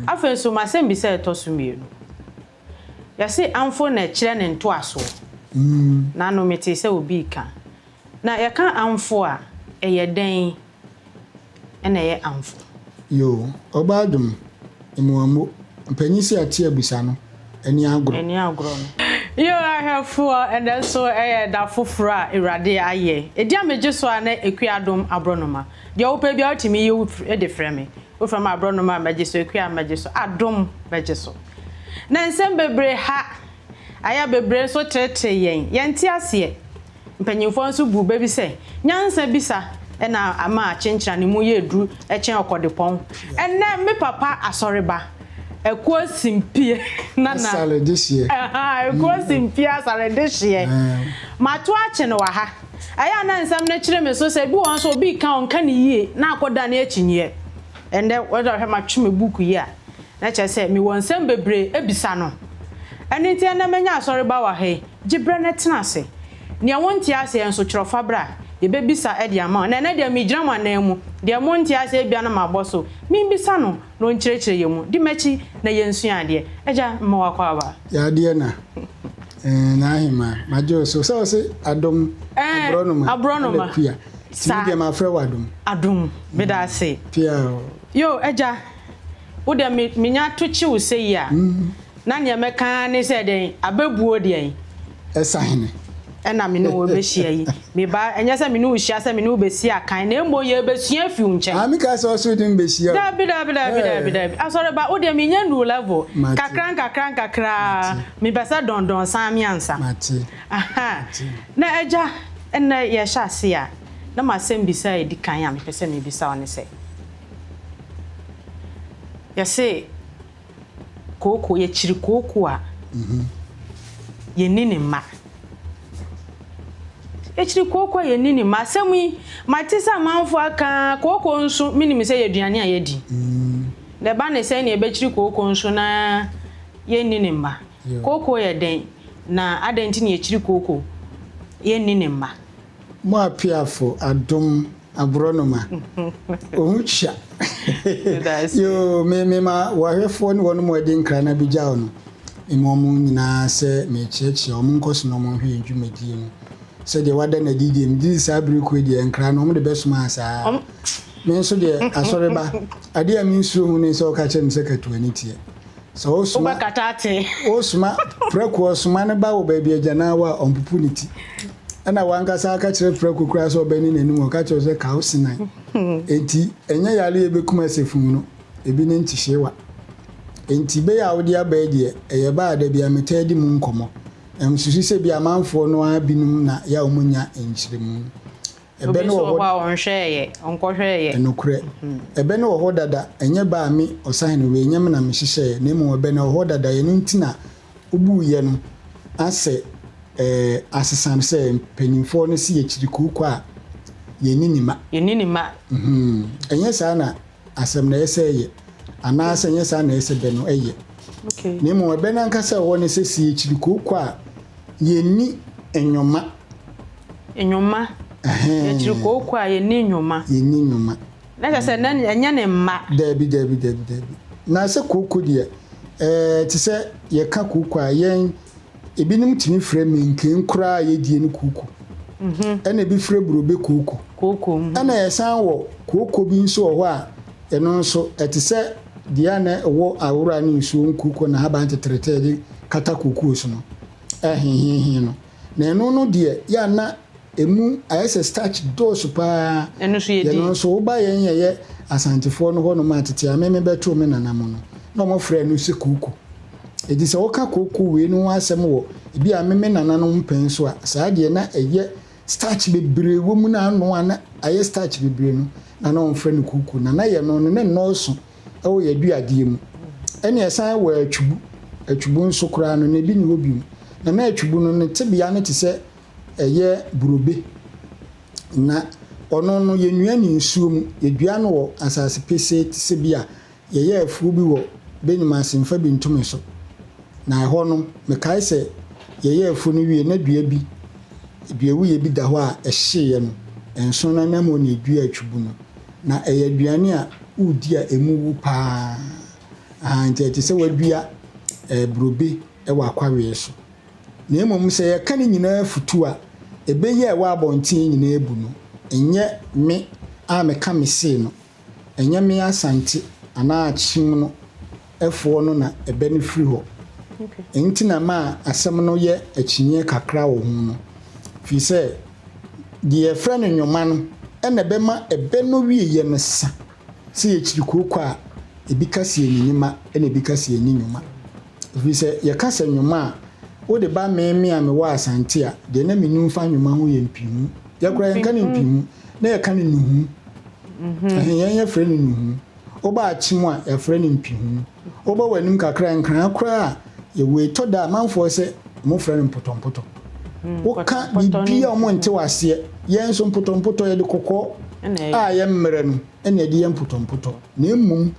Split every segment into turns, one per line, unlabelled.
Afei nso, m'asɛmbisa a ɛtɔ so mmienu. Yɛse amfo na ɛkyerɛ ne ntoasoɔ. Nano metee sɛ obi reka. Na yɛka amfo a, ɛyɛ dɛn na ɛyɛ amfo?
Yoo, ɔbaa dom, mmoammo, mpanyin se ate abusa no, ani agorɔ.
Ani agorɔ no. Yoo ahwɛfoɔ, ɛnɛ nso ɛyɛ da foforɔ a Awurade ayɛ. Ɛdi a megye so a na Akua Adom Aborɔnoma. Deɛ wopɛ biara wotumi yi wo de frɛ me. Wofrɛ me Aborɔnoma a mɛgye so, Akua a mɛgye so, Adom mɛgye so. Na nsɛm bebree ha, ayɛ a bebree nso teetee yɛn, yɛnte aseɛ. Mpanyimfoɔ nso buu bɛ bi sɛ, Nyansa bisa na ama akyenkyena ne mu yɛ duru kyɛn ɔkɔdepɔn. Ɛnnɛ me papa asɔreba, Akuo Simpie Nana.
Asare dehyeɛ.
Ahaa, Akuo Simpie Asare dehyeɛ. Mato akye no wɔ ha. Ɛyɛ a na nsɛm no kyere me so sɛ ebi wɔ hɔ nso obi reka a ɔnka no yie na akɔdane akyinnyeɛ. Ɛnnɛ wode hwɛ matwe me book yi a, Na kyerɛ sɛ, mewɔ nsɛm bebree abisa no. Ɛno nti ɛnnɛ manya asɔreba wɔ ha yi. Gye berɛ na tena ase. Nea wonte aseɛ nso, twerɛ fa bra. Yɛbɛbisa de ama wo. Na ɛnnɛ deɛ megyina mo ananmu. Deɛ monte aseɛ biara na mabɔ so. Membisa no na ɔnkyerɛkyerɛ yɛn mu. Di m'akyi na yɛnsua adeɛ. Agya, mma w'akwaaba.
Yadeɛ na eh, n'ahemaa, magye wo so. Sɛ wo se adom,
Eh,
aborɔnoma,
aborɔnoma.
ɛna kua. Nti me
Saa.
deɛ mafrɛ wo adom.
Adom, meda ase.
Pia o.
Yo, agya. Wo deɛ me menya to kye wo sei a, na neɛ mɛka ara ne sɛ dɛn, abɛbuo deɛn?
Ɛsahene.
Ɛna me ne wo rebɛhyia yi. Me ba, ɛnyɛ sɛ me ne wo hyia sɛ me ne wo bɛsi akan, na mmom yɛrebɛsua afi wo nkyɛn.
Ah, me kaa sɛ ɔsoro de me bɛhyia o.
Dabi, dabi, dabi, dabi, dabi. Asɔreba, wo deɛ mennya nnuru level.
Mate.
Kakra nkakra nkakra,
Mate.
mepɛ sɛ dɔndɔn san me ansa.
Mate.
Aha.
Mate.
Na agya, ɛnnɛ yɛrehyɛ aseɛ a, na m'asɛmbisa a ɛdi kan a mepɛ sɛ mebisa wo ne sɛ, Yɛse kooko, yɛkyiri kooko a, yɛnni ne mma. Yɛkyiri kooko a yɛnni ne mma. Asɛm yi, mate sɛ amanfoɔ aka, kooko nso, menim sɛ ɛyɛ aduane a yɛdi. Na ɛba ne sɛn na yɛbɛkyiri kooko nso na yɛnni ne mma? Kooko yɛ dɛn, na adɛn nti na yɛkyiri kooko yɛnni ne mma?
Mo apiafo adom aborɔnoma oho twa yoo me me ma w'ahwɛfoɔ ne wɔn mu ɛde nkra no abɛgya wo no me ma wɔn nyinaa sɛ mekyerɛkyerɛ wɔn nkɔ so na wɔn nhwɛ yɛn dwumadie no sɛdeɛ wada no adi deɛ megye di saa bere koro deɛ nkra no wɔn de bɛsoma saa me nso deɛ asɔreba adeɛ a mensuro ho ne sɛ wɔka kyerɛ me sɛ katuani teɛ Sɛ wosoma
Wobɛkata ate.
wosoma prako ɔsoma no ba wɔ baabi agyanan wɔ a ɔmpopo ne ti. Ɛna wankasa aka kyerɛ prako koraa sɛ ɔbɛne n'anim ɔka kyerɛ sɛ ka wo senan. Enti ɛnyɛ yare a ɛbɛkum asefunu no, ebi ne ntehyeewa. Enti bɛyɛ a wode aba yi deɛ ɛyɛ ba a da biara metaa di mu nkɔmmɔ. Na mesusu sɛ bi amanfoɔ no ara binom na yɛ a wɔnnya nkyerɛmu.
Obi
Ɛbɛ no
nso
wɔ
wɔ hɔ
hɔ
a ɔnhwɛeɛ, ɔnkɔhwɛeɛ.
Nokorɛ, ɛbɛ no wɔ hɔ dada, ɛnyɛ bɛ a me, ɔsahene wei, ɛnyɛ me na mehyehyɛeɛ, na mmom ɛbɛ no ɛwɔ hɔ dada, ɛno nti na wobuiɛ no asɛ ɛɛ asesa no sɛ mpanimfoɔ no se yɛkyiri kooko a yɛnni ne mma.
Yɛnni ne mma.
Mm-hmm. Ɛnyɛ saa na asɛm no ɛyɛ sɛ ɛyɛ, anaasɛ ɛnyɛ saa na ɛyɛ sɛ bɛ no ɛyɛ.
Okay.
Na mmom ɛbɛ no ankasa ɛwɔ hɔ ne sɛ, sɛ yɛkyiri kooko a yɛnni nnwoma.
Nnwoma. Yɛkyiri kooko a, yɛnni nnwoma.
Yɛnni nnwoma.
Na kyerɛ sɛ na ɛnyɛ ne mma.
Daabi, daabi, daabi, daabi. Na sɛ kooko deɛ, ɛɛ te sɛ yɛka kooko a, yɛn ebinom tumi frɛ menken koraa a yɛdie no kooko. Ɛna ebi frɛ burobe kooko.
Kooko.
Ɛna yɛsan wɔ kooko bi nso wɔ hɔ a, ɛno nso ɛte sɛ deɛ a na ɛwɔ awora ne nsuo nkooko na ahaban tetrete a yɛde kata kookoo so no, ɛhehehe no. Na ɛno no deɛ yɛ a na ɛmu ayɛ sɛ starch dɔɔso paa.
Ɛno nso yɛdi.
Ɛno nso woba yɛn yɛyɛ Asantefoɔ no hɔnom a tete a me mebɛtoo me nana mo no, na wɔfrɛ ɛno sɛ kooko. Enti sɛ woka kooko wei no ho asɛm wɔ ebi a me me nananom mpɛn so a, saa deɛ na ɛyɛ starch bebree wɔ mu na ano a na ayɛ starch bebree no na na wɔfrɛ no kooko. Na na yɛ no no na nnɔɔso wɔ yɛn aduadeɛ mu. Ɛnna ɛsan wɔ atwubu. Atwubu nso koraa no, na ebi nni hɔ bio. Na na atwubu no, ne tebea no te sɛ ɛyɛ burobe. Na ɔno no, yɛnnua no nsuo mu. Yɛdua no wɔ asase pesee te sɛ bi a yɛyɛ afuo bi wɔ Benum ase mfa bi nto me so. Na ɛhɔ no, mekae sɛ yɛyɛɛ afuo no wie na dua bi, duawuiɛ bi da hɔ a ɛhyeeɛ no, nsono no anam hɔ na yɛduaa atwubu no. Na ɛyɛ aduane a woredi a ɛmu wu pa ara. Ahaa, nti ɛte sɛ wadua eh, burobe wɔ akwaweɛ so. Na mmom sɛ yɛka ne nyinaa futu a, ɛbɛ yi a ɛwɔ abɔnten nyinaa bu no, ɛnyɛ me a meka me see no, ɛnyɛ me Asante anaa Akyem no foɔ no na ɛbɛ no firi hɔ. Ɛnti na ɛma asɛm no yɛ akyinnyeɛ kakra wɔ ho no, firi sɛ deɛ yɛfrɛ no nwoma no na ɛbɛma ɛbɛ no wieɛ no sa. Sɛ yɛkyiri kooko a, ebi ka sɛ yɛnni nwoma na ebi ka sɛ yɛnni nwoma. Ɛfiri sɛ yɛka sɛ nwoma a, wode ba me me a mewɔ Asante a, deɛ na menim fa nwoma ho yɛ mpihu. Yɛ koraa yɛnka no mpihu, na yɛka no nuhu. Ɛhe, yɛn yɛfrɛ no nuhu. Woba Akyem a, yɛfrɛ no mpihu. Woba w'anim kakra a, Nkran koraa a, yɛwɔ ɛtɔ da a, amanfoɔ sɛ wɔfrɛ no mpotɔmpotɔ. Woka biribi a wɔnte wo aseɛ. Yɛn nso mpotɔmpotɔ, yɛde kɔkɔɔ a ɛyɛ mmerɛ no na ɛde yɛ mpotɔmpotɔ. Na mmom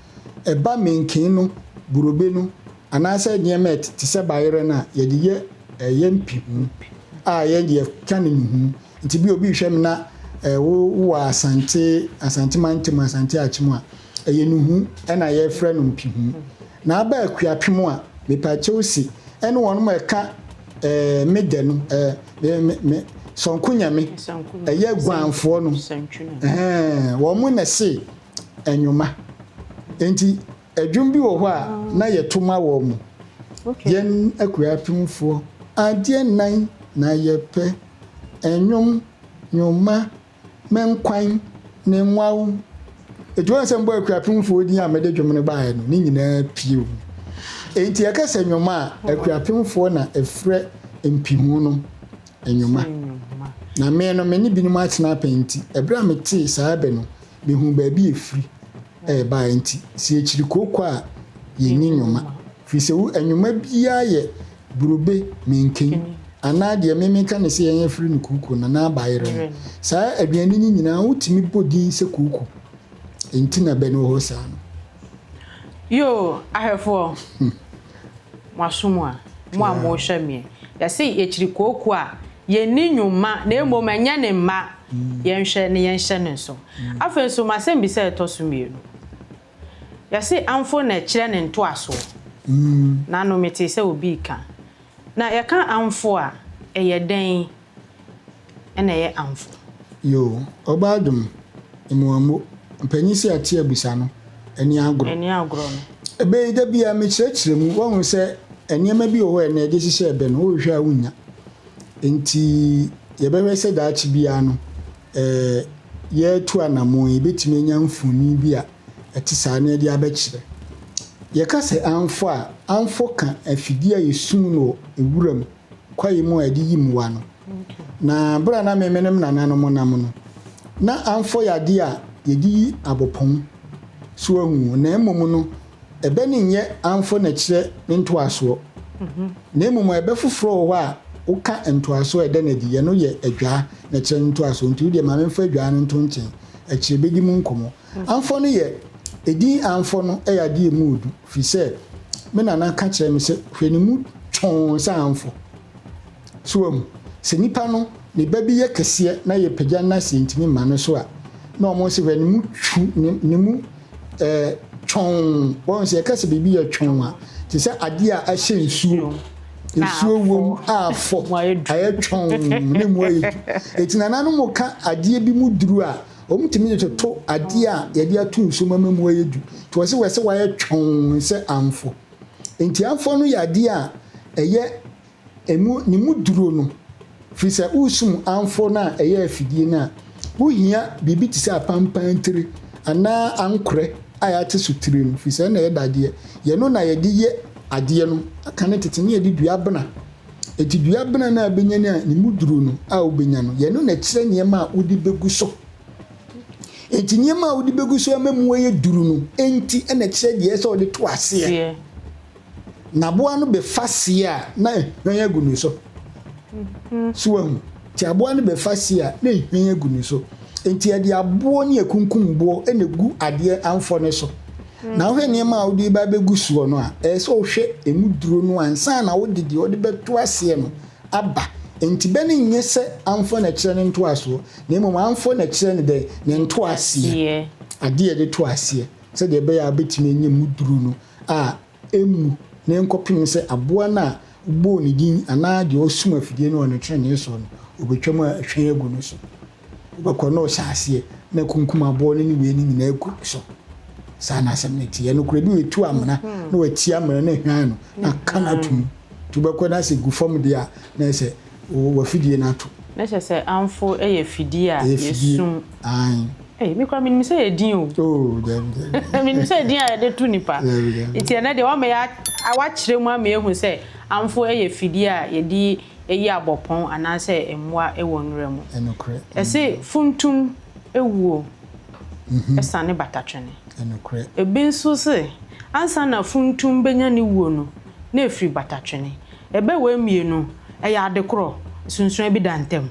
ɛba menken no, burobe no, anaasɛ nneɛma a ɛte sɛ bayerɛ no a, yɛde yɛ ɛyɛ mpihu a yɛn deɛ yɛka no nuhu. Nti bi obi rehwɛ me na wo wowɔ Asante, Asante mantam, Asante Akyem a, ɛyɛ nuhu ɛna yɛfrɛ no mpihu. Na aba Akuapem a, mepakyɛw si ɛne wɔnom a ɛka ɛɛ me dɛ no, ɛɛ me me me Sɔnko Nyame, ɛyɛ Guanfoɔ no, ɛhɛn, wɔn na ɛse ɛnwoma. Nti Dwom bi wɔ hɔ a na yɛto ma wɔn. Yɛn Akuapemfoɔ, adeɛ nnan na yɛpɛ, Nnwom, nnwoma, me nkwan ne nwaw. Enti woahu sɛ mebɔɔ Akuapemfoɔ din a mede dwom no baeɛ no, ne nyinaa pue wɔ mu. Enti yɛka sɛ nnwoma a, Akuapemfoɔ na ɛfrɛ mpihu no nnwoma. Na me no, me ne binom atena pɛn nti, ɛberɛ a metee saa bɛ no, mehuu baabi a ɛfiri. reba nti, sɛ yɛkyiri kooko a, yɛnni nnwoma. Firi sɛ wo nnwoma biara yɛ burobe, menken, anaa deɛ me meka no sɛ yɛn afiri no kooko no anaa bayerɛ no. Saa aduane no nyinaa wotumi bɔ din sɛ kooko. Nti na bɛ no wɔ hɔ saa no.
Yoo ahwɛfoɔ, mo aso mu a, mo a mohwɛ meɛ, yɛse yɛkyiri kooko a, yɛnni nnwoma na mmom ɛnyɛ ne mma. Yɛnhwɛ na yɛnhyɛ no nso. Afei nso, m'asɛmmisa a ɛtɔ so mmienu. Yɛse amfo na ɛkyerɛ ne ntoasoɔ. N'ano metee sɛ obi reka. Na yɛka amfo a, ɛyɛ dɛn na ɛyɛ amfo?
Yoo, ɔbaa dwom, mmoammo, mpanyin se ate abusa no, ɛne agorɔ.
Ɛne agorɔ no.
Ɛbɛ yi, da biara mekyerɛkyerɛ mu, woahu sɛ nneɛma bi wɔ hɔ a ɛnnɛ yɛde hyehyɛ ɛbɛ no, wohwehwɛ a wonnya. Enti yɛbɛhwɛ sɛ daakye biara no, yɛretu anammɔn yi, yɛbɛtumi anya mfoni bi a ɛte saa na yɛde abɛkyerɛ. Yɛka sɛ amfɔ a, amfɔ ka afidie a yɛsum no wɔ wuram, kwaeɛ mu a yɛde yi mmoa no. Na berɛ a na me me ne me nananom nam no, na amfɔ yɛ adeɛ a yɛde yi abɔpɔn. So wahu? Na mmom no, Ɛbɛ no nyɛ amfo na ɛkyerɛ ne ntoasoɔ, na mmom ɛbɛ foforɔ wɔ hɔ a woka ntoasoɔ a ɛda no adi, ɛno yɛ adwaa na ɛkyerɛ ne ntoasoɔ, nti wodeɛ ma memfa adwaa no nto nkyɛn, akyire bɛdi mu nkɔmmɔ. Amfɔ no yɛ, edin amfɔ no yɛ adeɛ a ɛmu ɔdu, firi sɛ me nana ka kyerɛɛ me sɛ hwɛ ne mu twɔnn sɛ amfɔ. So wahu? Sɛ nipa no ne ba bi yɛ kɛseɛ na yɛpagya no na sɛ yɛntumi mma no so a, na wɔn se hwɛ ne mu twu, ne, ne mu ɛɛ twɔnn. Wɔn sɛ yɛka sɛ biribi yɛ twɔnn a, te sɛ adeɛ a ahyɛ nsuo, nsuo wom a afɔ, ayɛ twɔnn, ne mu ayɛ du. Eti nananom ka adeɛ bi mu duru a, wɔtumi de toto adeɛ a yɛde ato nsuo mu ama mu ayɛ du. Nti wɔse wɔ sɛ wayɛ twɔnn sɛ amfɔ. Enti amfɔ no yɛ adeɛ a ɛyɛ Emu, ne mu duro no, firi sɛ woresum amfo no a ɛyɛ afidie no a, wohia biribi te sɛ apampan tire anaa ankorɛ a yɛate so tire no, firi sɛ ɛno na ɛyɛ dadeɛ. Yɛno na yɛde yɛ adeɛ no. Kane tete no yɛde dua bena. Enti dua bena no a wobɛnya no a ne mu duro no a wobɛnya no, yɛno na ɛkyerɛ nneɛma a wode bɛgu so. Enti nneɛma a wode bɛgu so ama mu ayɛ duru no nti na ɛkyerɛ deɛ ɛsɛ sɛ wode to aseɛ. Na aboa no bɛfa sie a, na ehwan agu ne so. So wahu? Nti aboa no bɛfa sie a, na ehwan agu ne so. Nti ɛde aboɔ ne akunkum boɔ na egu adeɛ amfɔ no so. Na wohwɛ nneɛma a wode ba abɛgu soɔ no a, ɛyɛ sɛ wohwɛ emu duro no ansa na wode deɛ wode bɛto aseɛ no aba. Nti bɛ no nyɛ sɛ amfɔ na ɛkyerɛ ne ntoasoɔ, na mmom amfɔ na ɛkyerɛ ne dɛn? Ne ntoaseɛ. Adeɛ a yɛde to aseɛ, sɛdeɛ ɛbɛyɛ a wobɛtumi anya mu duro no. a ɛmmu na ɛnkɔpem sɛ aboa no a wobɔɔ ne din anaa deɛ ɔsum afidie no wɔ ne trenee soɔ no, ɔbɛtwam a ɛhwɛn agu no so. Wobɛkɔ na ɔhyɛ aseɛ na akunkum aboɔ no ne wei no nyinaa agu no so. Saa na asɛm no teɛ. Nokorɛ bi wɔatu amena na wɔati amena no ahwan no na aka no atom. Nti wobɛkɔ na sɛ gu fam deɛ a na ɛsɛ w'afidie no ato.
Na kyerɛ sɛ amfo yɛ fidie a
Ɛyɛ fidie.
yɛsum.
Aane.
Ei, me koraa menim sɛ ɛyɛ din o.
Oh, dabi dabi.
Menim sɛ ɛyɛ din a yɛde to nipa.
Dabi dabi.
Nti ɛnɛ deɛ woama yɛ woakyerɛ mu ama yɛahu sɛ amfo yɛ fidie a yɛde yi abɔpɔn anaasɛ mmoa wɔ nwura mu.
Ɛnokorɛ.
Yɛse funtum wuo sane batatwene.
Ɛnokorɛ.
Ebi nso se ansa na funtum bɛnya ne wuo no, na ɛfiri batatwene. Ɛbɛ wei mmienu, ɛyɛ ade korɔ? Nsunsuan bi da ntam?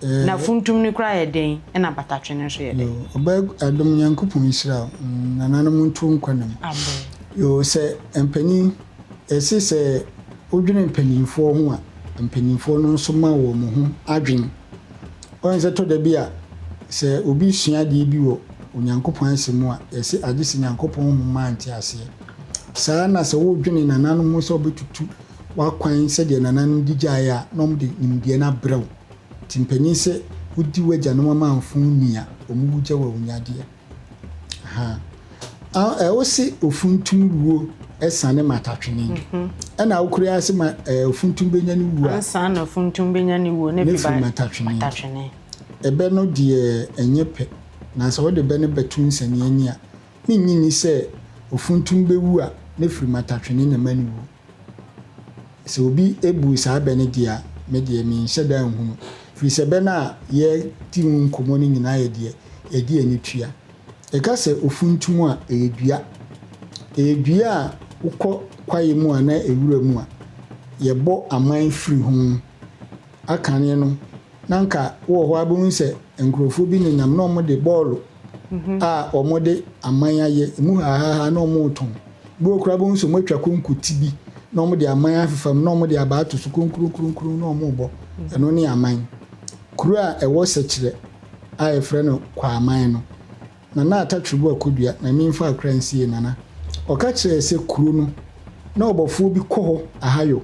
Na funtum no koraa yɛ dɛn ɛna batatwene nso yɛ dɛn?
Yoo, ɔbɛ adom Nyankopɔn nhyira wo, nananom nto wo nkwa nna mu.
Amen.
Yoo, sɛ mpanin, yɛse sɛ wodwene mpaninfoɔ ho a, mpaninfoɔ no nso ma wɔn ho adwene. Woahu sɛ ɛtɔ da bi a, sɛ obi sua adeɛ bi wɔ Onyankopɔn asɛm mu a, yɛse agye sɛ Nyankopɔn honhom ma nteaseɛ. Saa ara na sɛ wodwene nananom ho sɛ wobɛtutu w'akwan sɛdeɛ nananom de gyaeɛ a, na wɔde nimdeɛ no abrɛ wo. Nti mpanin sɛ wodi w'agyanom amanfo ni a, wɔn wu gya wo awunyadeɛ. Ahaa. A, ɛ, wose ofuntum wuo sane matatwene. Ɛna wokura ara se ma, ɛ, ofuntum bɛnya ne wuo a.
Ansa na ofuntum bɛnya ne wuo, na
Ne
fi
firi
ba
matatwene.
matatwene.
Ɛbɛ no deɛ ɛnyɛ pɛ. Na sɛ wode bɛ no bɛto nsania ani a, mennye nni sɛ ofuntum bɛwu a, ne firi matatwene na ɛma no wuo. Sɛ obi bu saa bɛ no deɛ a, me deɛ menhyɛ da nhunu. Firi sɛ bɛ no a yɛredi ho nkɔmmɔ no nyinaa yɛ deɛ yɛde ani tua. Yɛka sɛ ofuntum a, ɛyɛ dua. Ɛyɛ dua a wokɔ kwaeɛ mu anaa nwura mu a, yɛbɔ aman firi ho. Akane no, na anka wowɔ hɔ ara bɛhu sɛ nkurɔfoɔ bi nenam na wɔde bɔɔlo a wɔde aman ayɛ, ɛmu hahaaha na wɔretɔn. Bi wɔ hɔ koraa wobɛhu sɛ wɔatwa konko ti bi na wɔde aman afefa mu na wɔde abaa ato so kronkronkronkron na wɔrebɔ. Ɛno ne aman. Kuro a ɛwɔ Sɛkyerɛ a yɛfrɛ no Kwaaman no, Nana Atatwerebo Akodua, na memfa akra nsie Nana. Ɔka kyerɛɛ sɛ kuro no, na ɔbɔfoɔ bi kɔ hɔ ahayɔ.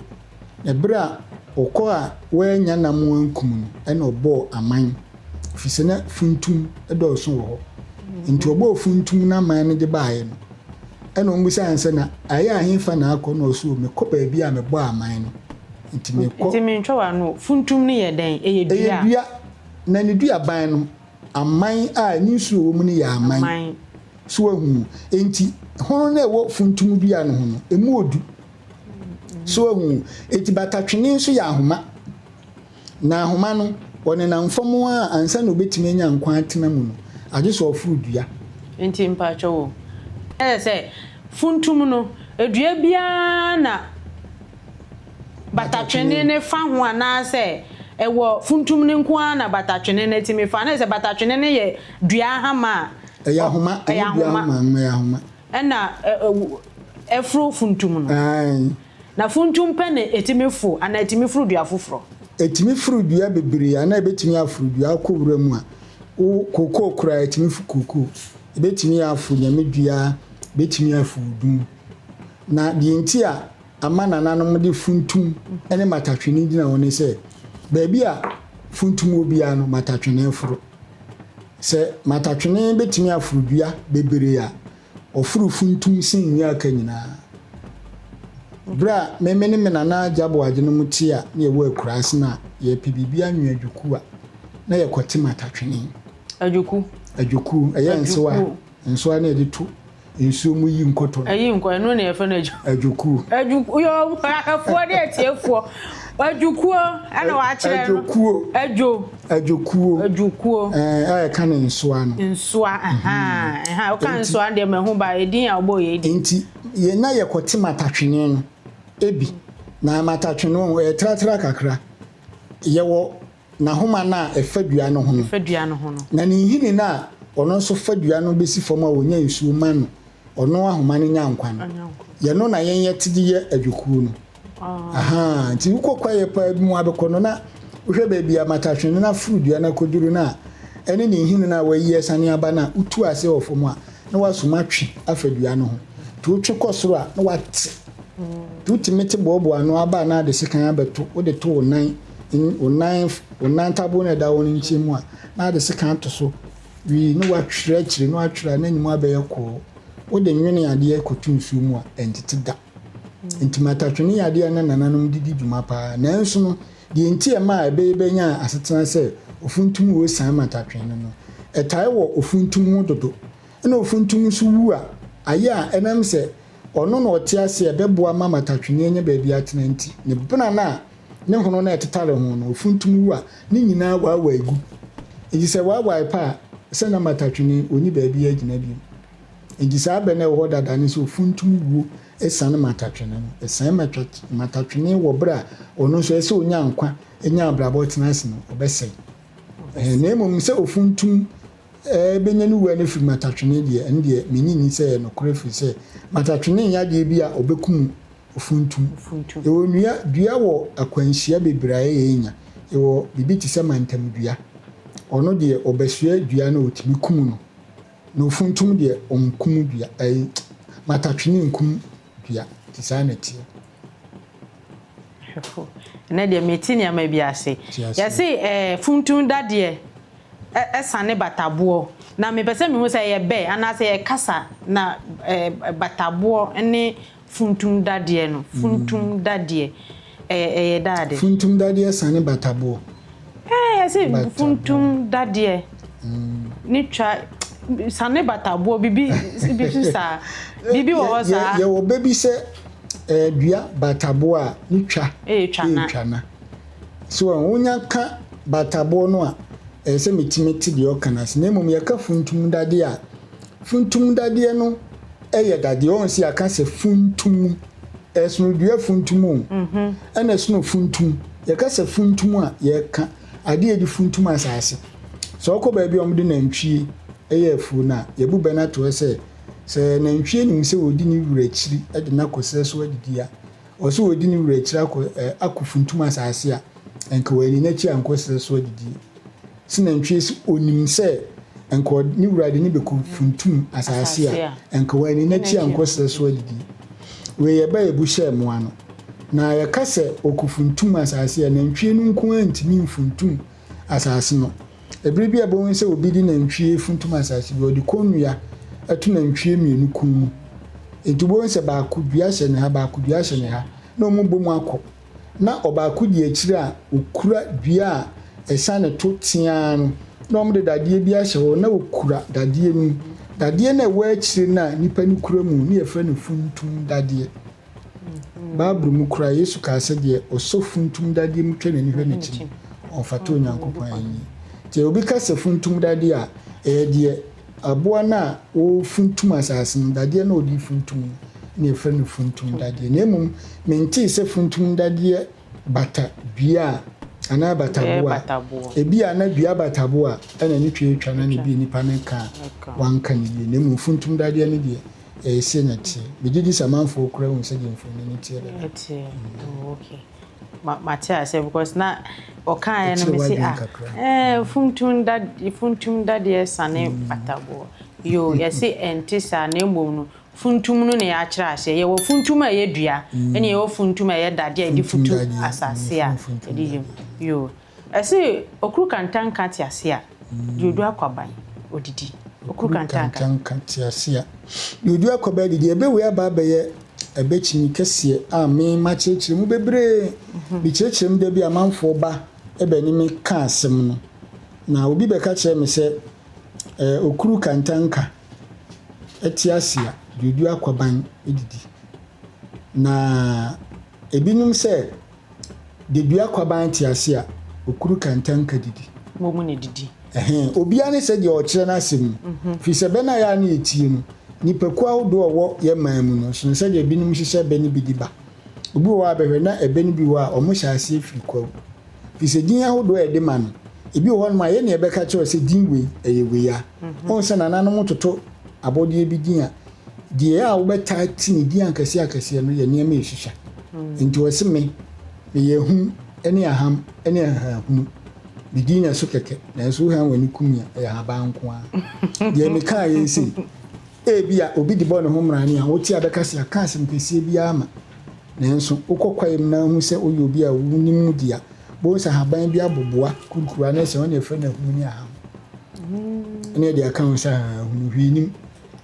Na berɛ a ɔkɔ a wannya nam ankum no, ɛna ɔbɔɔ aman, ɛfiri sɛ na funtum dɔɔso wɔ hɔ. Nti ɔbɔɔ funtum no aman no de baeɛ no, ɛna wɔbisaa no sɛ, na ayɛ a hefa na akɔ? Na ɔse, o mekɔ baabi a mebɔɔ aman no, nti mekɔ.
Nti mentwa w'ano o, funtum no yɛ dɛn? Ɛyɛ dua?
Ɛyɛ dua, na ne duaban no, aman a ne nsuo wɔ mu no yɛ aman. So woahu? Enti hono no a ɛwɔ funtum dua no ho no, emu odu. So woahu? Enti batatwene nso yɛ ahoma. Na ahoma no, ɔnenam fam ara ansa na obetumi anya nkwa atena mu no, agye sɛ ɔforo dua.
Enti mpakyɛw o, ɛyɛ sɛ funtum no, dua biara na batatwene no fa ho anaasɛ ɛwɔ funtum no nko ara na batatwene no tumi fa? Na ɛyɛ sɛ batatwene no yɛ dua ahama
a. Ɛyɛ ahoma, ɛnyɛ dua ahoma, ɛyɛ ahoma.
Ɛna ɛforo funtum no.
Aane.
Na funtum pɛ na ɛtumi fo anaa ɛtumi foro dua foforɔ?
Ɛtumi foro dua bebree anaa ɛbɛtumi aforo dua akɔ wura mu a, wo kookoo koraa ɛtumi fo kookoo, ɛbɛtumi afo nyame dua, ɛbɛtumi afo odum. Na deɛ nti a ama nananom de funtum ne matatwene gyina hɔ ne sɛ, baabi a funtum wɔ biara no, matatwene foro. Sɛ matatwene bɛtumi aforo dua bebree a, ɔforo funtum sen nnua a aka nyinaa. Berɛ a me me ne me nana Agya Boagye nom te a na yɛwɔ akuraase no a, yɛrepɛ biribi anwe adwoku a, na yɛkɔte matatwene.
Adwoku?
Adwoku, ɛyɛ nsewa. Nsoa na yɛde to nsuo mu yi nkɔtɔ no.
Ɛyi nkɔ, ɛno na yɛfrɛ no adwo.
Adwokuo.
Adwokuo, yoo, ahwɛfoɔ ne atiefoɔ. Adwokuo ɛna wakyerɛ no.
Adwokuo.
Adwo.
Adwokuo.
Adwokuo.
Ɛɛ a yɛka no nsoa no.
Nsoa, ɛhaa, ɛhaa, woka nsoa deɛ mahu ba, edin a wobɔɔ yɛ edi.
Nti, yɛn na yɛkɔte matatwene no ebi. Na matatwene no, ɛyɛ tratra kakra. Yɛwɔ N'ahoma no a ɛfa dua no ho no.
Ɛfa dua no ho no.
Na ne nhini no a ɔno nso fa dua no bɛsi fam a ɔnya nsuo ma no, ɔno ahoma no nya nkwa no. Yɛno na yɛn yɛte de yɛ adwokuo no. Ahaa, nti wokɔ kwaeɛ paa bi mu abɛkɔ no na wohwɛ baabi a matahwene no aforo dua no akɔduru no a, ɛne ne nhini no a wayi asiane aba no a, wotu aseɛ wɔ fam a, na woasom atwe afa dua no ho. Nti wotwe kɔ soro a, na wate. Nti wotumi te boaboa ano aba a na ade sekan abɛto, wode to wo nan, wo nan, wo nan ntabo no a ɛda hɔ no nkyɛn mu a, na ade sekan ato so. Wii, na watwerɛ akyire, na watwerɛ a na anim abɛyɛ kɔɔ. Wode nwene adeɛ kɔto nsuo mu a, ɛntete da. Nti matatwene yɛ adeɛ a na nananom de di dwuma paa. Nanso no, deɛ nti a ɛmaa ɛbɛ yi bɛnyaa asetena sɛ ofuntum wɔ sian matatwene no no, ɛtae wɔ ofuntum ho dodo. Ɛna ofuntum nso wu a, ayɛ a ɛnam sɛ ɔno na ɔte ase a ɛbɛboa ma matatwene anya baabi atena nti, ne bena no a ne hono no a ɛtetare ho no, ofuntum wu a, ne nyinaa waawae gu. Enti sɛ ɛwaawae pɛ a, sɛ na matatwene ɔnni baabi agyina bio. Enti saa bɛ no a ɛwɔ hɔ dada ne sɛ ofuntum wuo siane matatwene no. Ɛsiane matatwene wɔ berɛ a ɔno nso ɛsɛ sɛ ɔnya nkwa, nya abrabɔ tena ase no, ɔbɛsɛe. Na mmom sɛ ofuntum bɛnya ne wura no afiri matatwene deɛ, ɛno deɛ mennye nni sɛ ɛyɛ nokorɛ ɛfiri sɛ matatwene nyɛ adeɛ bi a ɔbɛkum ofuntum. Yɛwɔ nnua, dua wɔ akwanhyia bebree a ɛyɛ nya. Yɛwɔ biribi te sɛ mantam dua. Ɔno deɛ ɔbɛsoɛ dua no ɔtumi kum no. Na ofuntum deɛ ɔnkum dua, ɛyi, matatwene nkum dua. Nti saa na ɛteɛ.
Hwɛfo, ɛnɛ deɛ mete nneɛma bi ase. Yɛse eh, funtum dadeɛ ɛsane bataboɔ. Na mepɛ sɛ mehu sɛ ɛyɛ bɛ anaasɛ ɛyɛ kasa na eh, bataboɔ ne funtum dadeɛ no. Funtum dadeɛ, ɛyɛ ɛyɛ daade.
Funtum dadeɛ sane bataboɔ.
Ɛɛ, yɛse funtum dadeɛ ne twa sane bataboɔ, bibi bi so saa. Biribi wɔ hɔ saa.
Yɛwɔ bɛ bi sɛ dua bataboɔ a ne twa yɛ twa na. So wonya ka bataboɔ no a, ɛyɛ sɛ metumi te deɛ ɔka no ase. Na mmom yɛka funtum dadeɛ a, funtum dadeɛ no yɛ dadeɛ. Wɔn sɛ yɛaka sɛ funtum, ɛsono dua funtum o, ɛna ɛsono funtum. Yɛka sɛ funtum a, yɛka adeɛ a yɛde funtum asase. Sɛ wokɔ baabi a wɔde nantwie yɛ afuo no a, yɛbu bɛ no ato hɔ sɛ, sɛ nantwie nim sɛ wɔdi ne wura akyiri de no akɔ serɛ so adidi a, ɔwɔ sɛ ɔdi ne wura akyiri akɔ akɔfuntum asase a, anka wanni n'akyi ankɔ serɛ so adidi. Sɛ nantwie sɛ ɔnim sɛ anka ne wura de no bɛkɔfuntum asase a, anka wanni n'akyi ankɔ serɛ so adidi. Wei yɛ bɛ a yɛbu hyɛɛ mmoa no. Na yɛka sɛ ɔkɔfuntum asase a, nantwie no nko ara ntumi mfuntum asase no. Bere bi a ɛbɛhu sɛ obi de nantwie refuntum asase bi, ɔde kɔnnua to nantwie mmienu kɔn mu. Enti wobɛhu sɛ baako dua hyɛ ne ha, baako dua hyɛ ne ha, na wɔbɔ mu akɔ. Na ɔbaako di akyire a ɔkura dua a ɛsiane to teaa no, na wɔde dadeɛ bi ahyɛ hɔ, na ɔkura dadeɛ no mu. Dadeɛ no a ɛwɔ akyire no a nipa no kura mu no yɛfrɛ no funtum dadeɛ. Bible mu koraa, Yesu kaa sɛ deɛ ɔsɔ funtum dadeɛ mu twa n'ani hwɛ n'akyi no, ɔmfata Onyankopɔn ahennie. Nti obi ka sɛ funtum dadeɛ a, ɛyɛ deɛ aboa no a ɔrefuntum asase no, dadeɛ no a ɔde refuntum no na yɛfrɛ no funtum dadeɛ. Na mmom, mentee sɛ funtum dadeɛ bata dua a, anaa bataboɔ a, ebia na dua bataboɔ a ɛna ne twa atwa na ne bi nipa no ka a wanka no yie. Na mmom funtum dadeɛ no deɛ, Ɛyɛ sei na ɛteɛ. Megye di sɛ amanfoɔ koraa hu sɛdeɛ mfoni no teɛ dada.
Ɛteɛ. Oh, okay. Ma mate aseɛ because na ɔkaeɛ no me se ah eh funtum da funtum dadeɛ sane bataboɔ. Yo, yɛse ɛnte saa na mmom no funtum no na yɛakyerɛ aseɛ. Yɛwɔ funtum a ɛyɛ dua ɛne yɛwɔ funtum a ɛyɛ dadeɛ a yɛde futu asase a yɛde yam. Yo. Ɛse okuru kantanka te ase a, deɛ odu akwaban, odidi. Okuru kantanka.
Kantanka te ase a, deɛ odu akwaban didi. Ɛbɛ wei aba abɛyɛ ɛbɛ kyini kɛseɛ a me makyerɛkyerɛ mu bebree. Mekyerɛkyerɛ mu da bi a amanfoɔ ba bɛne me ka asɛm no. Na obi bɛka kyerɛ me sɛ, ɛɛ okuru kantanka te ase a, deɛ odu akwaban didi. Na ebinom sɛ. Dedua kwaban te ase a, okuru kantanka didi.
Mmom na didi.
Ɛhɛn, obiara ne sɛdeɛ ɔkyerɛ n'asɛm mu. Firi sɛ bɛ no a yɛ a na yɛtie no, nnipakuo ahodoɔ a wɔwɔ yɛn man mu no, ɛsono sɛdeɛ binom hyehyɛ bɛ no bi de ba. Obi wɔ hɔ a bɛhwɛ na ɛbɛ no bi wɔ hɔ a, wɔhyɛ aseɛ firi kwawu. Firi sɛ din ahodoɔ a yɛde ma no, ebi wɔ hɔnom a yɛn na yɛbɛka kyerɛ wo sɛ din wei, ɛyɛ wei a. Wohu sɛ nananom toto abɔdeɛ bi din a, Deɛ a wobɛtaa te ne din akɛseɛ akɛseɛ no yɛ nneɛma a ɛsua. Enti ɔse me, meyɛ ahum ne aham ne ahanhunu. Me din na ɛso kɛkɛ, nanso wohan w'ani ku me a, ɛyɛ ahaban nko ara. Deɛ mekaeɛ yi sei, Ebia obi de bɔ ne ho mmrane a, wote a bɛka sɛ aka asɛm kɛseɛ biara ma. Nanso wokɔ kwaeɛ mu na wohu sɛ woyɛ obi a wonim mu di a, wobɛhu sɛ ahaban bi aboboa kurukuruwa na ɛsɛ hɔ na yɛfrɛ no ahum ne aham. Ɛne yɛde aka ho sɛ ahunu hwee nim.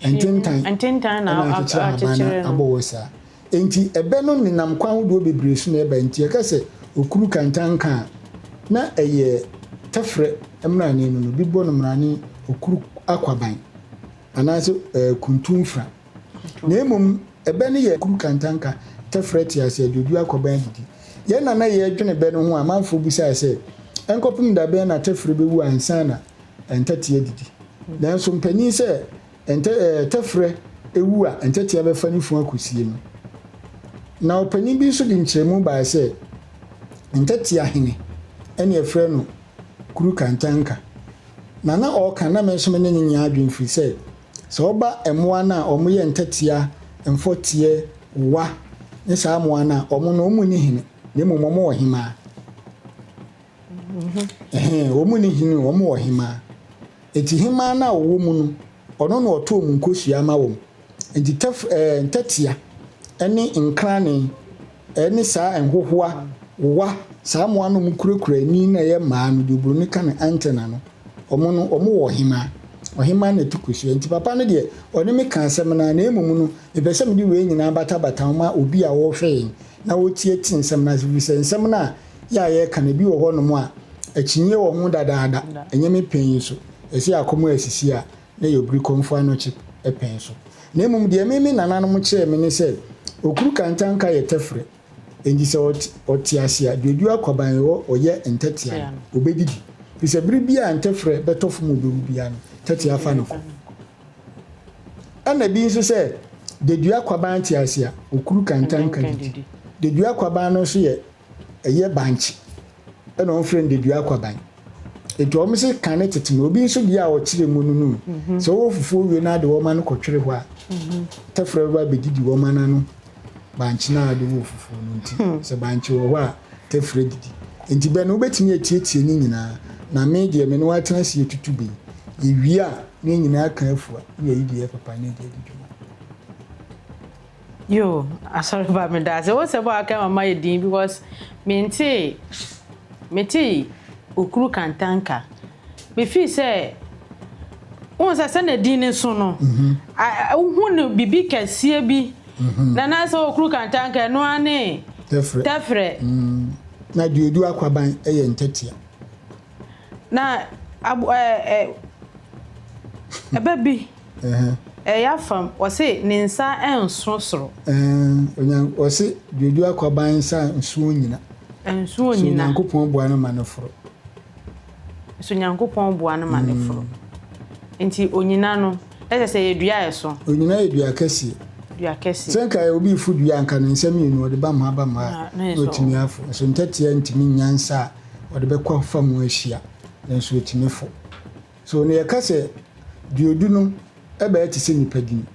Ntentan
Ntentan na
ɛna akyekyere ahaban no
akyekyere no.
abɔ hɔ saa. Enti ɛbɛ no nenam kwan ahodoɔ bebree so na ɛba. Enti yɛka sɛ okuru kantanka a, na ɛyɛ tɛfrɛ mmrane no no, bi bɔ no mmrane okuru akwaban anaasɛ kuntu mfra. Na mmom ɛbɛ no yɛ kuru kantanka, tɛfrɛ te ase, aduoduo akwaban adidi. Yɛn na na yɛredwene bɛ no ho a, amanfoɔ bisae sɛ, Ɛnkɔpem da bɛn na tɛfrɛ bɛwu ansa na ntɛtea adidi? Nanso mpanin sɛ Ntɛ ɛɛ tɛfrɛ wu a, ntɛtea bɛfa ne funu akɔsie no. Na ɔpanin bi nso de nkyerɛmu baeɛ sɛ, Ntɛtea hene ɛne ɛfrɛ no Kuru Kantanka. Na na ɔreka na me nso me ne no nyɛ adwene firi sɛ, sɛ woba mmoa no a wɔyɛ ntɛtea, mfɔteɛ, wowa ne saa mmoa no a, wɔn no wɔn nni hene na mmom wɔn wɔ hemaa. Ɛhɛn, wɔn nni hene o, wɔn wɔ hemaa. Enti hemaa no a ɔwɔ mu no, ɔno na ɔto wɔn nkosua ma wɔn. Enti tɛf ɛɛ ntɛtea ne nkrane ne saa nhohoa, wowa, saa mmoa no a wɔkurakura ani na ɛyɛ mmaa no, deɛ oburoni ka no antenna no, wɔn no, wɔwɔ ɔhemaa. Ɔhemaa na ɛto kosua. Enti papa no deɛ, ɔne me ka asɛm no ara, na mmom no, mepɛ sɛ mede wei nyinaa batabata ho ma obi a ɔrehwɛ yɛn na ɔretie te nsɛm no ase, ɛfiri sɛ nsɛm no a yɛ a yɛreka no, ebi wɔ hɔnom a, akyinnye wɔ ho dadaada, ɛnyɛ me pɛn yi so. Ɛsɛ akɔm a asisi a, na ɛyɛ obirikɔmfo anɔkye pɛn so. Na mmom deɛ me me nananom kyerɛɛ me ne sɛ, okuru kantanka yɛ tɛfrɛ, enti sɛ ɔte ɔte ase a, duadua akwaban wɔ ɔyɛ ntɛtea no, ɔbɛdidi. Ɛfiri sɛ bere biara a ntɛfrɛ bɛtɔ fam a ɔbɛwu biara no, tɛtea fa no kɔ. Ɛna bi nso sɛ, dedua kwaban te ase a, okuru kantanka didi. Dedua kwaban no nso yɛ ɛyɛ bankye ɛna wɔn frɛ no dedua kwaban nti wɔn se kane tete no obi nso deɛ a ɔkyerɛ mu no no mhm. sɛ wɔwɔ fufuo wie na ade wɔn ano kɔtwere hɔ a mhm. tɛfrɛ bɛba abɛdidi wɔn ano ano bankye no a ade wɔ fufuo no nti hmm. sɛ bankye wɔ hɔ a tɛfrɛ didi nti bɛ no wobɛtumi atietie ne nyinaa na me deɛ me ne watena ase yɛtutu bɛ yɛwie a ne nyinaa ka afua ne yɛyi deɛ papa ne deɛ di dwuma.
Yoo asɔreba medaase wo sɛm a waka ma mayɛ din because mentee metee okuru kantanka me feel sɛ wohu sɛ sɛnea din no so no wohu no bibi kɛseɛ bi na na sɛ okuru kantanka ɛno ara ne tɛfrɛ
na duodu akwaban yɛ ntɛtea.
Na abo ɛɛ ɛ ɛbɛ bi ɛyɛ afam wɔse ne nsa nso soro.
Ɛɛ onya wɔse duodu akwaban nsa nso onyina.
Nso onyina.
So Nyankopɔn boa no ma no foro.
So Nyankopɔn boa no ma no foro. Nti onyina no na kyerɛ sɛ ɛyɛ dua a ɛso.
Onyina yɛ dua kɛseɛ.
Dua kɛseɛ.
Sɛ nka obi refo dua a nka ne nsa mmienu ɔde bam ha bam ha na ɔtumi afo. Nso ntɛtea ntumi nnya nsa a ɔde bɛkɔ afa mu ahyia, nanso otumi fo. So na yɛka sɛ duodu no bɛyɛ te sɛ nipa din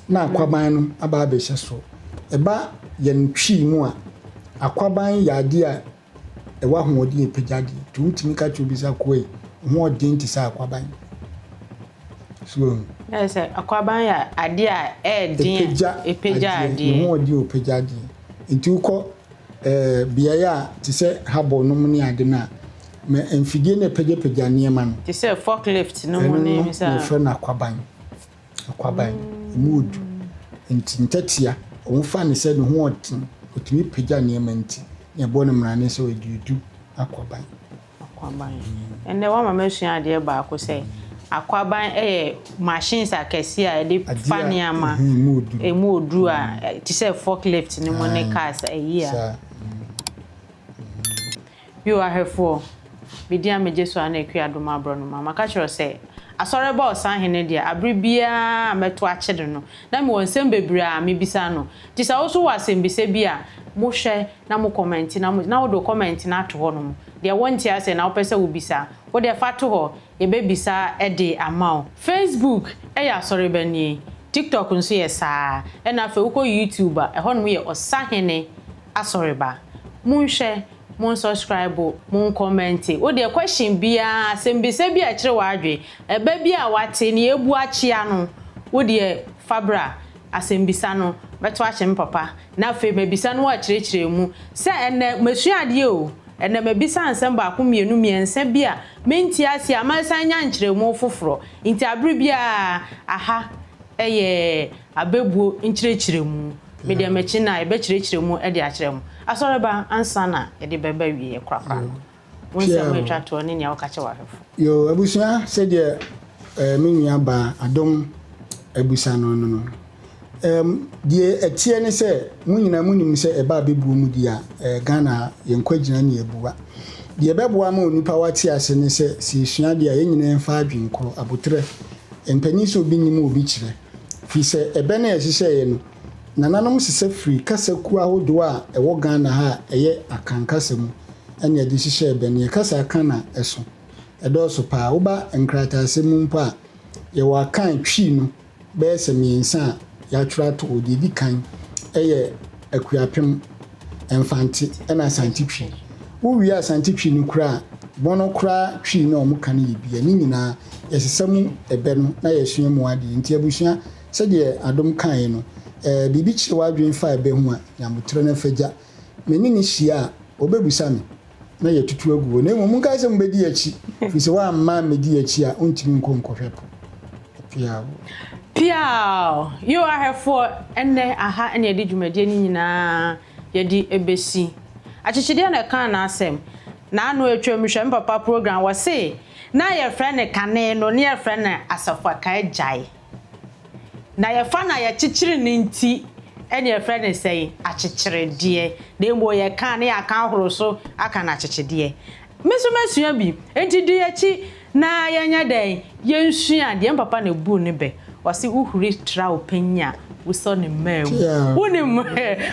na akwaban no aba abɛhyɛ so. Ɛba yɛn Twi mu a, akwaban yɛ adeɛ a ɛwɔ ahoɔden a ɛpagya adeɛ. Nti wotumi ka kyerɛ obi sɛ akoa yi, wo ho ɔden te sɛ akwaban. So wahu?
Na yɛ sɛ akwaban yɛ adeɛ a ɛyɛ den a ɛpagya adeɛ.
Ne ho ɔden a ɔpagya adeɛ. Nti wokɔ beaeɛ a te sɛ harbour nom ne ade no a, ma mfidie no a ɛpagyapagya nneɛma no.
Te sɛ forklift no mu ne
Ɛno no
saa.
na yɛfrɛ no akwaban. Akwaban, ɛmu ɔdu. Nti ntatia, wɔfa no sɛ ne ho ɔden, ɔtumi pagya nneɛma nti, na yɛbɔ no mmara ne sɛ ɔde du akwaban.
Akwaban. Ɛnnɛ woama masua adeɛ baako sɛ akwaban yɛ machines akɛseɛ a yɛde fa nneɛma ɛmu oduru a te sɛ forklift no mu ne cars ayi a. Yo ahwɛfoɔ, me din a megye so ara ne Akua Adom Aborɔnoma. Maka kyerɛ wo sɛ Asɔre ba Ɔsahene deɛ abere biara a mɛto akyere no na mewɔ nsɛm bebree a mebisa no. Nti sɛ wo nso wɔ asɛmbisa bi a mohwɛ na mo kɔmɛnte na mo na wode wo kɔmɛnte no ato hɔ nom. Deɛ wonte aseɛ na wopɛ sɛ wobisa, wo deɛ fa to hɔ, yɛbɛbisa de ama wo. Facebook yɛ Asɔreba Nie, TikTok nso yɛ saa ara, ɛna afei wokɔ YouTube a, ɛhɔ nom yɛ Ɔsahene Asɔreba. Monhwɛ, monsɔskraibo, monkɔmɛnte. Wo deɛ question biara, asɛmbisa bi a ɛkyere w'adwene, ɛbɛ bi a wate, nea abu akyea no, wo deɛ. Fa bra, asɛmbisa no, mɛto ahyɛ me papa, na afei mabisa no akyerɛkyerɛ mu sɛ ɛnnɛ masua adeɛ o, ɛnnɛ mabisa nsɛm baako, mmienu, mmiɛnsa bi a mente aseɛ a masan anya nkyerɛmu foforɔ. Nti abere biara aha yɛ abɛbuo nkyerɛkyerɛmu. Me deɛ makyi no a yɛbɛkyerɛkyerɛ mu de akyerɛ mo. Asɔreba ansa na yɛde bɛba awieɛ korakora no, wo nsɛm a ɛtwa toɔ ne nea woka kyerɛ w'ahwɛfoɔ.
Yoo abusua sɛdeɛ me nua baa Adom abisa no no no, deɛ ɛteɛ ne sɛ mo nyinaa mo nim sɛ ɛba abɛbuo mu deɛ a Ghana ha yɛn kwagyina ne abua. Deɛ ɛbɛboa ma onipa wate ase ne sɛ sɛ yɛsua adeɛ a yɛn nyinaa yɛmfa adwene korɔ, aboterɛ, mpanin sɛ obi nim obi kyerɛ. Firi sɛ ɛbɛ no a yɛhyehyɛeɛ no, nananom sesa firii kasa kuo ahodoɔ a ɛwɔ Ghana ha a ɛyɛ Akan kasa mu na yɛde hyehyɛɛ ɛbɛ no. Yɛn kasa Akan na ɛso. Ɛdɔɔso pa ara. Woba nkrataasɛm mu mpo a, yɛwɔ Akan Twi no bɛyɛ sɛ mmiɛnsa a yɛatwerɛ ato hɔ. Deɛ ɛdi kan yɛ Akuapem, Mfante ɛna Asante Twi. Wowie Asante Twi no koraa a, Bono koraa Twi no a wɔka no yɛ bi a, ne nyinaa yɛsesa mu ɛbɛ no na yɛsua mu adeɛ. Nti abusua, sɛdeɛ Adom kaeɛ no, biribi kyere w'adwene fa ɛbɛ ho a, nya aboterɛ na fa gya. Me ne no hyia a, ɔbɛbisa me na yɛatutu agu hɔ. Na mmom monkae sɛ mobɛdi akyi, ɛfiri sɛ woamma ammɛdi akyi a, wontumi nkɔ nkɔhwɛ po. Piaw.
Piaw! Yoo ahwɛfoɔ, ɛnnɛ aha na yɛde dwumadie no nyinaa yɛde bɛsi. Akyekyedeɛ na ɛkaa n'asɛm. N'ano atwam hwɛ me papa program, wɔse na yɛfrɛ no kane no, na yɛfrɛ no Asafo Agyae. Na yɛfa no a yɛkyekyere no nti na yɛfrɛ no sɛn? Akyekyeredeɛ. Na mmom yɛka a na yɛaka ahoro so aka no akyekyedeɛ. Me nso mɛsua bi. Enti di akyi na yɛnyɛ dɛn? Yɛnsua adeɛ. Me papa na ɛbuu ne bɛ. Ɔse wohuri tra wo panyin a, wosɔ ne mmaa mu. Wonim?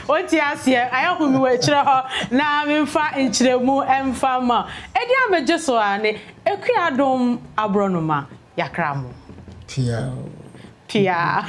Wonte aseɛ? Ayɛ hu me wɔ akyire hɔ na memfa nkyerɛmu mfa mma wo. Ɛdeɛ a megye so ara ne Akuadom aborɔnoma. Yɛakra mo.
Piaw.
Piaw.